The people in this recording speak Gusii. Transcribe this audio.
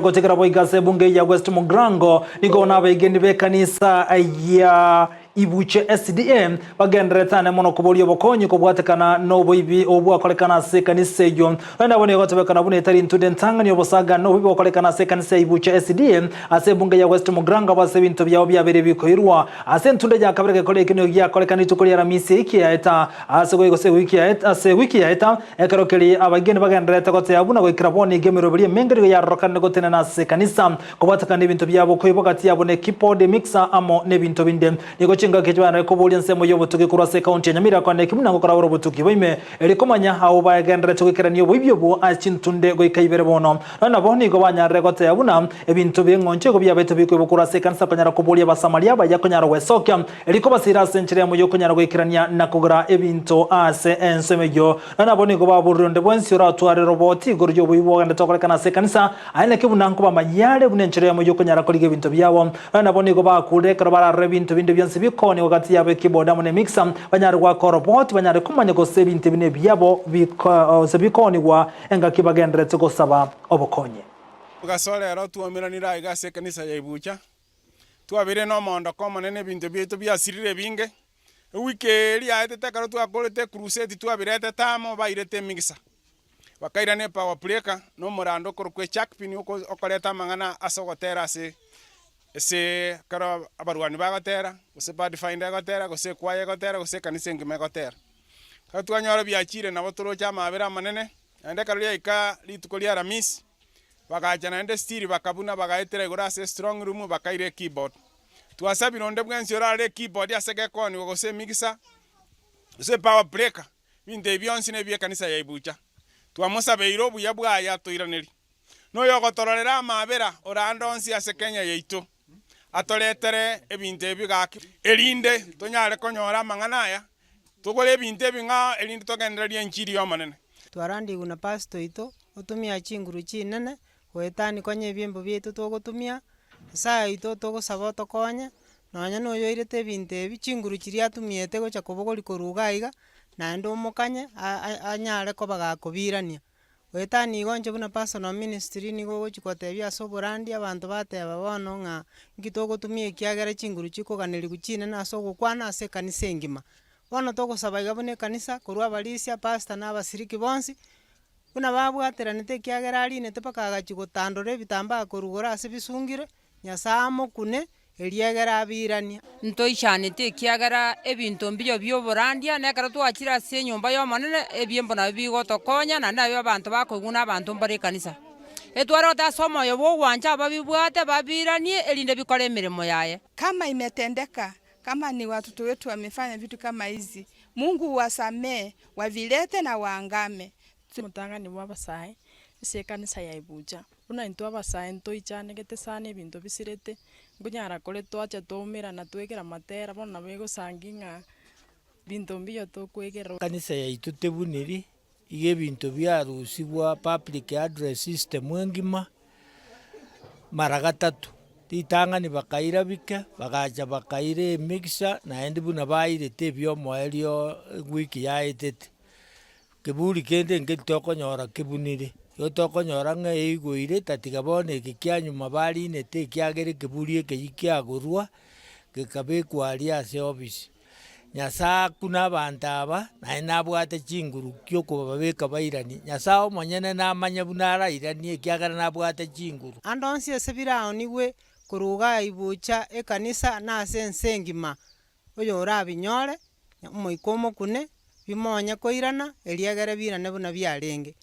Gochakera boigo ase ebunge ya West Mugirango nigo nabaegeni b'ekanisa ya Ibuche SDA bagendererete ane mono koboria obokonyi kobwatekana noboibi obwakorekana ase ekanisa eyio. Nonya nabo nigo egotebekana buna etari ntunde entang'ani obosaga noboibi bokorekana ase ekanisa ya Ibuche SDA ase ebunge ya West Mugirango abo ase ebinto biabo biabeire bikoirwa ase entunde ya kabere gekore ekio nigo giakorekana rituko ria Aramisi ewiki yaeta ase gose ase ewiki yaeta Ekero keria abaigeni bagendererete goteba buna goikera bono iga emeroberi emenge nigo yarorokanire gotenena ase ekanisa, kobwatekana nebinto biabo koibwa gati yabo ne keyboard, mixer amo nebinto binde. Nigo chingaki echi bagenderere koboria ensemo y'obotuki korwa ase ekaunti ya Nyamira kone eki buna ngokora ore obotuki boime erio komanya abwo bagendererete goikerania oboibi obwo ase chintunde goika ibere bono. Nonya nabo nigo banyarire goteba buna ebinto bi'eng'oncho igo biabete bikoibwa korwa ase ekanisa konyara koboria Abasamaria abaya konyara gwesokia Rikobasiira ase enchera yamo y'okonyara goikerania na kogora ebinto ase ensemo eyio. Na nabo nigo baborire onde bwensi oratware roboti igoro y'oboibi bogendete gokorekana ase ekanisa, aye naki buna nkobamanyia are buna enchera eyemo y'okonyara korigia ebinto biabo. Na nabo nigo bakurire ekero bararore ebinto binde bionsi bikoonigwa gati yabo ekeyboard amo nemixer, banyare goaka oroboti banyare komanya gose ebinto ebi nebiabo gose bikoonigwa engaki bagendererete gosaba obokonyi. Ogaso rero twaumeranire aiga ase ekanisa ya Ibucha. Twabeire nomoondoko omonene ebinto biaito biasirire ebinge, ewiki eria yaetete ekero twakorete ecrusade twabiretete amo bairete emigisa, bakairana epower breaker na omorando okorokwa ejackpin oko okoreta amang'ana ase ogotera ase ase ekero abarwani bagotera, gose pathfinder egotera, gose ekwaya egotera, gose ekanisa engima egotera. Ekero twanyora biachire nabo toroche amabera amanene, naende ekero riaika rituko ria aramisi. Bagacha naende still bakabuna bagaetera igoro ase strong room bakaira ekeyboard. Twasabire onde bwensi orarore ekeyboard ase gekoonigwa gose emixer gose epower breaker, ebinto ebi bionsi nebi ekanisa ya Ibucha. Twamosabeire obuya bwaye atoiranerie. Noyogotororera amabera ore ande onsi ase Kenya yaito atoretere ebinto ebi gaki erinde tonyare konyora amang'ana aya togore ebinto ebing'ao erinde togendererie enchiri y'Omonene. Twarandigwe na pastor oito, otumia chinguru chinene, goetani konya ebiombo biaito togotumia, Nyasaye oito togosaba otokonye, nonya na oyoirete ebinto ebi, chinguru chiria atumiete gocha kobogoria korwa iga iga, naende omokanye a- a- anyare koba gakobirania. Goetani igo inche buna personal ministry nigo ogochi kotebia ase oborandia abanto bateba bono ng'a nki togotumia ekiagera chinguru chikoganerigwa chinene ase ogokwana ase ekanisa engima. Bono togosaba iga buna ekanisa, korwa abarisia, pastor na abasiriki bonsi, buna babwateranete ekiagera arinete mpaka agachia gotandora ebitambaa korwa igoro ase bisungire, Nyasae amokune, erio egere abiranie. Ntoichaneti ekiagera ebinto mbiyo bi'oborandia, na ekero twachire ase enyomba y'Omonene, ebiombo nabio bigotokonya, naende nabio abanto bakoigwa na abanto mbare ekanisa. Etwarorete ase omoyo bw'ogwancha ababibwate babiranie, erinde bikore emeremo yaye. Kama imetendeka Kama ni watoto wetu wamefanya vitu kama hizi, Mungu uwasamee, wavilete na waangame. Omotang'ani bw'abasae ase ekanisa ya Ibucha. Buna intwe abasae ntoichanegete sana ebinto bisirete, nkonyara kore twacha twaumerana twegera amatera, bono nabo egosangi ng'a binto mbiya tokoegerera. Ekanisa yaito tebuniri, iga ebinto biarusigwa public address system engima, mara gatato. Ritang'ani bakaira bike, bagacha bakaira emixer, naende buna bairete ebiomoerio ewiki yaetete. Keburi kende nkeri tokonyora kebunire, igo tokonyora ng'a eigoire tatiga bono eke kia nyuma barinete ekiagera ekeburi ekeyio kiagorwa, gekabekwa aria ase ofisi. Nyasae akune abanto aba, naende nabwate chinguru chi'okobabeka bairanie. Nyasae omonyene namanye buna arairanie ekiagera nabwate chinguru. Ande onsi ase biraonigwe korwa igaa ibucha ekanisa na ase ense engima, oyorabinyore, Omoika omokune, bimonye koirana, erio egere biirane buna biarenge.